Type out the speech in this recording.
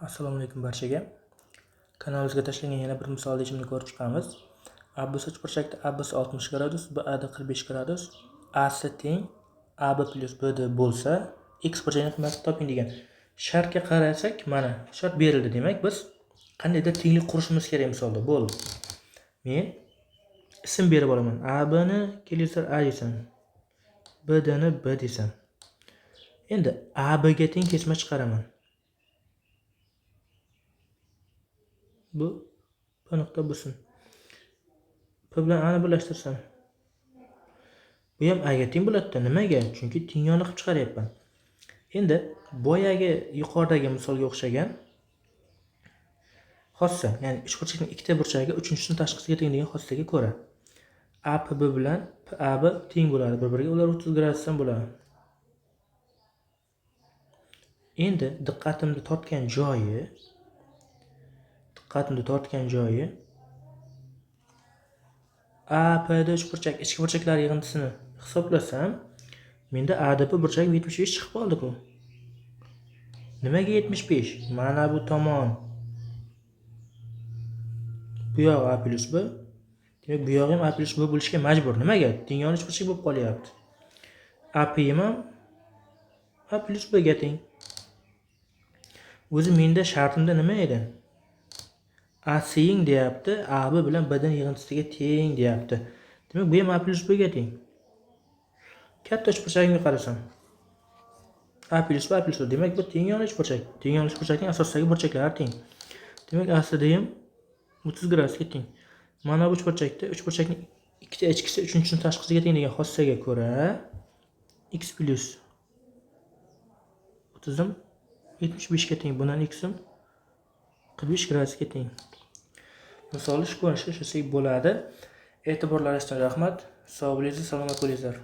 Assalomu alaykum barchaga. Kanalimizga tashlangan yana bir misol yechimini ko'rib chiqamiz. ABC uchburchakda ABC 60 gradus, BAD 45 gradus, AC teng AB plus BD bo'lsa, x burchagining qiymatini toping degan. Shartga qarasak, mana shart berildi. Demak, biz qandaydir tenglik qurishimiz kerak misolda. Bo'ldi. Men ism berib olaman. AB ni kelinglar A desam, BD ni B desam. Endi AB ga teng kesma chiqaraman. Bu P nuqta bo'lsin. P bilan A ni birlashtirsam, bu ham A ga teng bo'ladi-da. Nimaga? Chunki teng yoni qilib chiqaryapman. Endi boyagi yuqoridagi misolga o'xshagan xossa, ya'ni uchburchakning ikkita burchagi uchinchisini tashqisiga teng degan xossaga ko'ra APB bilan PAB teng bo'ladi bir-biriga, ular 30 gradusdan bo'ladi. Endi diqqatimni tortgan joyi APD uchburchak ichki burchaklar yig'indisini hisoblasam, menda ADP burchagi 75 chiqib qoldi-ku. Nimaga 75? Mana bu tomon. Bu yoq A plus B. Demak, bu yog'i ham A plus B bo'lishga majbur. Nimaga? Teng yon uchburchak bo'lib qolyapti. AP ham A plus B ga teng. O'zi menda shartimda nima edi? ACing deyapti, AB bilan BD yig'indisiga teng deyapti. Demak, bu ham A plus B ga teng. Katta uchburchagimga qarasam, A plus B, A plus B. Demak, bu teng yon uchburchak. Teng yon uchburchakning asosidagi burchaklari teng. Demak, ACD ham 30 gradusga teng. Mana bu uchburchakda uchburchakning ikkita ichkisi uchinchisini tashqisiga teng degan xossaga ko'ra x plus 30 ham 75 ga teng. Bundan x ham 45 gradusga teng. Misolni shu ko'rinishda ishlasak bo'ladi. E'tiborlaringiz uchun rahmat. Sog' bo'linglar, salomat bo'linglar.